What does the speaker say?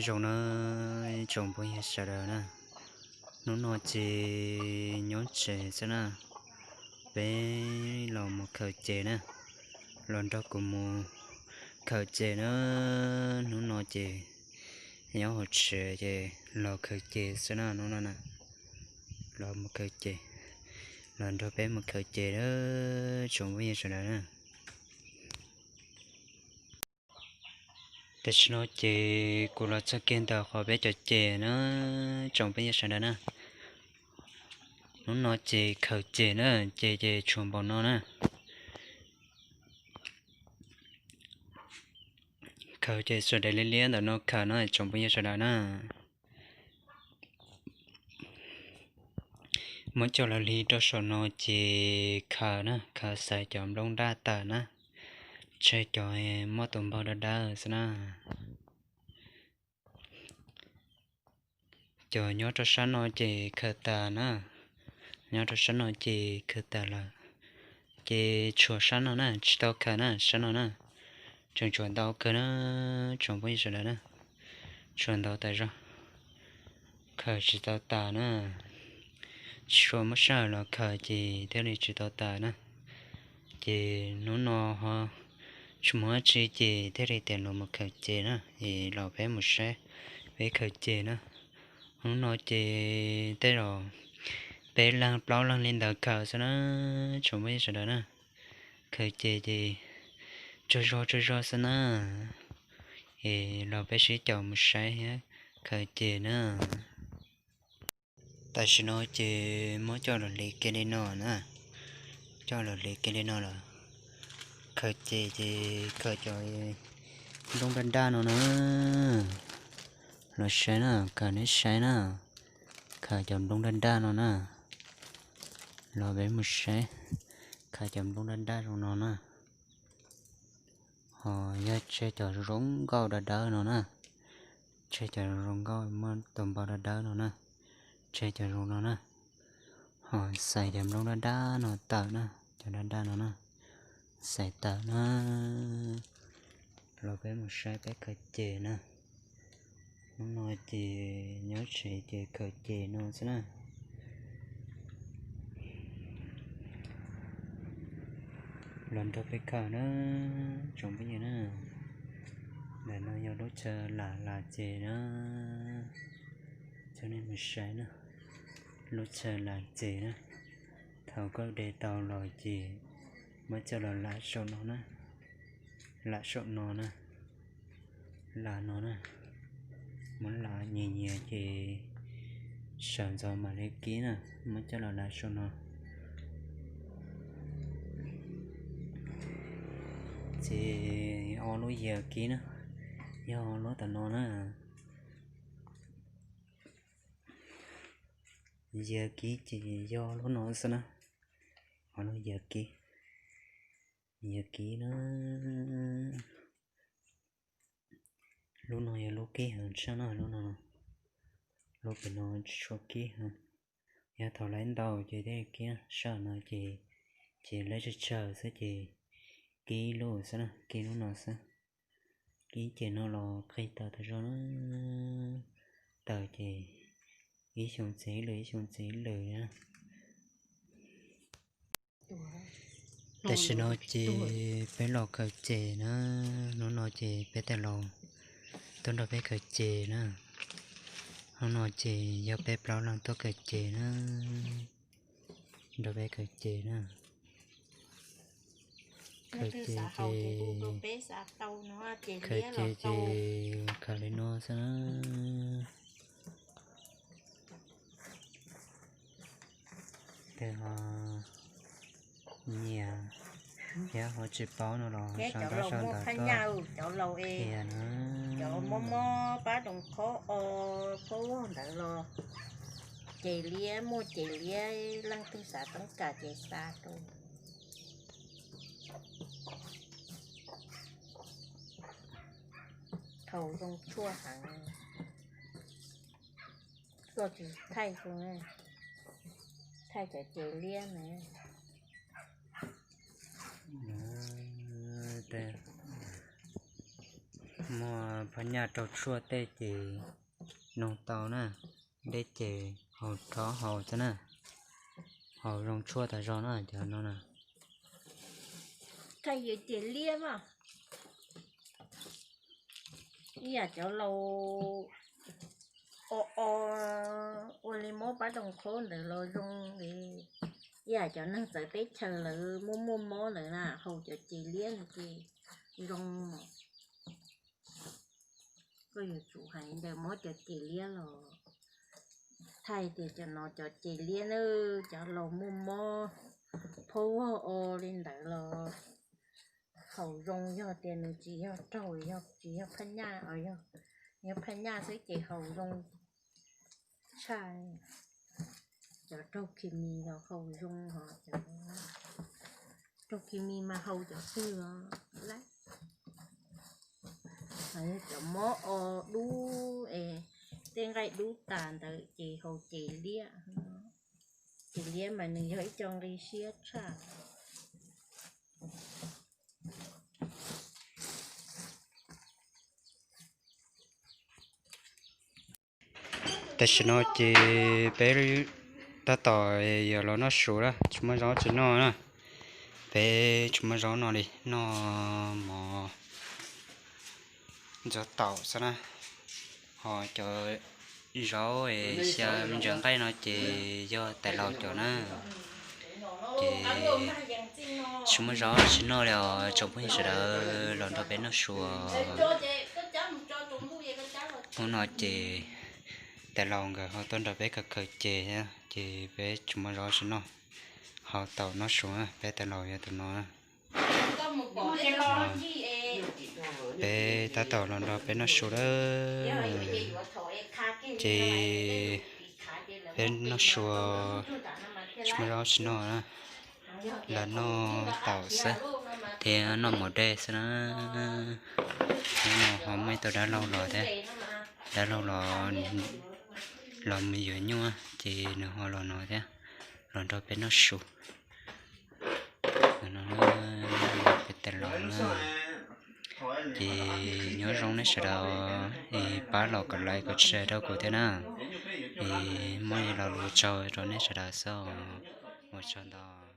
Zoo na, tsoom phooj ywg sawv daws na, hnub no ces nyob tsev xwb na, peb los mus khaws ceg na, los nrog kuv mus khaws ceg na. Hnub no ces nyob hauv tsev ces los khaws ceg xwb na, hnub no na, los mus khaws ceg, los nrog peb mus khaws ceg na, tsoom phooj ywg sawv daws na. Tam sim no ces kuv los txog kiag ntawm qhov peb cov ceg na, tsoom phooj ywg sawv daws na. Hnub no ces khaws ceg na, ceg ces tshuav npaum no na. Khaws ces xuas daim liab liab ntawm no khaws na, tsoom phooj ywg sawv daws na. Muab coj los hliv rau saum no ces khaws na, khaws xaiv cov nplooj daj tawm na, tseg cov muaj tus npog dawb dawb xwb na. Cov nyob rau sab no ces khaws tas na, nyob rau sab no ces khaws tas lawm, ces tshuav sab no na, tsis tau khaws na, sab no na, tseem tshuav ntau kawg na, tsoom phooj ywg sawv daws na, tshuav ntau tas zog, khaws tsis tau tas na, tsis tshua muaj sij hawm los khaws ces thiaj li tsis tau tas na. Ces hnub no ho tsis muaj dab tsi ces thiaj li tias los mus khaws ceg na, es los peb mus saib peb khaws ceg na. Hnub no ces tej zaum peb leeg plaub leeg li ntawd khaws xwb na, tsoom phooj ywg sawv daws na. Khaws ceg ces tsaug zog tsaug zog xwb na, es los peb sib caum mus saib thiab khaws ceg na. Tam sim no ces muab coj los hliv kiag li no na, coj los hliv kiag li no lawm. Khaws ceg ces khaws cov nplooj daj daj no na, los saib na, khaws neb saib na, khaws cov nplooj daj daj no na, los peb mus saib, khaws cov nplooj daj daj zoo no na. Ho yog tseg cov zoo nkauj dawb dawb no na, tseg cov zoo nkauj muaj tus npog dawb dawb no na, tseg cov zoo no na. Ho xaiv cov nplooj daj daj no tawm na, cov daj daj no na, xaiv tawm na. Los peb mus saib peb khaws ceg na. Hnub no ces nyob tsev ces khaws ceg no xwb na. Los nrog peb khaws na, tsoom phooj ywg na. Ntawm no yog lub chaw lam las ceg na, coj nej mus saib na, lub chaw las ceg na. Thaum koj de tau los ces muab coj los lam saum no na, lam saum no na, lam no na, muab lam nyias nyias ces sawv ntxov mam li kib na, muab coj los lam saum no. Ces ob lub yias kib na, yog lub tom no na. Yias kib ces yog lub no xwb na. Ob lub yias kib, yias kib na. Lub no yog lub kib heev tshaj na, lub no, lub pem no tsis tshua kib heev. Yog thaum lawv ntau ces thiaj kib, sab no ces, ces lawv tsawg tsawg xwb ces kib lub xwb na, kib lub no xwb. Kib ces no los qig tawm tas zog na, tawm ces ib xyoo txiv ib lwm, ib xyoo txiv ib lwm na. Tam sim no ces peb los khaws ceg na, hnub no ces peb tej laus tuaj nrog peb khaws ceg na. Hnub no ces yog peb plaub leeg tuaj khaws ceg na, nrog peb khaws ceg na. Khaws ceg ces, khaws ceg ces khaws li no xwb na. Tes ho nyias thiab ho tsis paub no los sau ntaub sau ntawv tuaj qhia na. Cov mob mob pab roos khob o, khob vog ntawd los ces liab, muaj ces liab, leej twg xav toob kas ces xa rau. Thaum zoo tshuaj heev, koj tsis thaij zoo, thaij cov ces liab na. Muaj phab nyaj rau tshuaj tej ces noog tau na, deb ces haus rov haus xwb na, haus zoo tshuaj tas zog na cov no na. Thaij yus ceg liab mas, ib yam cov laus o o ua li mob pab rooj khaub ntawd los zoo li, ib yam cov neeg txawv teb chaws lawv muaj muaj mob ntawd na, haus cov ceg liab no ces zoo. Koj yuav tsum hais ntawd mob cov ceg liab los thaij tias cov no cov ceg liab na, cov laus muaj mob phaub vog o li ntawd los haus zoo, yog tias nws tsis yog raug, yog tsis yog phab nyaj, yog phab nyaj xwb ces haus zoo tshaj. Cov raug khi mis los haus zoo, ho cov raug khi mis mas haus cov twg los laib. Cov mob o dub es tej nqaij dub tas ntawd ces haus ceg liab. Ceg liab mas nws yog ib co nqi siab tshaj. Tam sim no ces peb tab tom yuav los noj su lawm, tsis muaj zaub tsis noj na. Peb tsis muaj zaub noj li, noj mov ntxuav taum xwb na. Ho cov zaub xyaw me ntsis nqaij no ces yog tais laus cov na. Ces tsis muaj zaub tsis noj li os tsoom phooj ywg sawv daws, los nrog peb noj su. Hnub no ces tais laus nkawd ho tuaj nrog peb khaws khaws ceg thiab, ces peb tsis muaj zaub tsis noj, ho tau noj su na, peb tais laus yog tus no na. Peb tab tom los nrog peb noj su lawm, ces peb noj su tsis muaj zaub tsis noj na. Lawv noj taum xwb thiab noj mov dej xwb na. Hnub no ho muaj ib tug dab laug los thiab, dab laug los, los mus yuav nyuj ces nws ho los no thiab, los nrog peb noj su. Peb tais laus na, ces nyob zoo nej sawv daws, es pab los kom like kom share rau kuv thiab na, es muaj lo lus tsaug rau nej sawv daws xwb, ua tsaug ntau.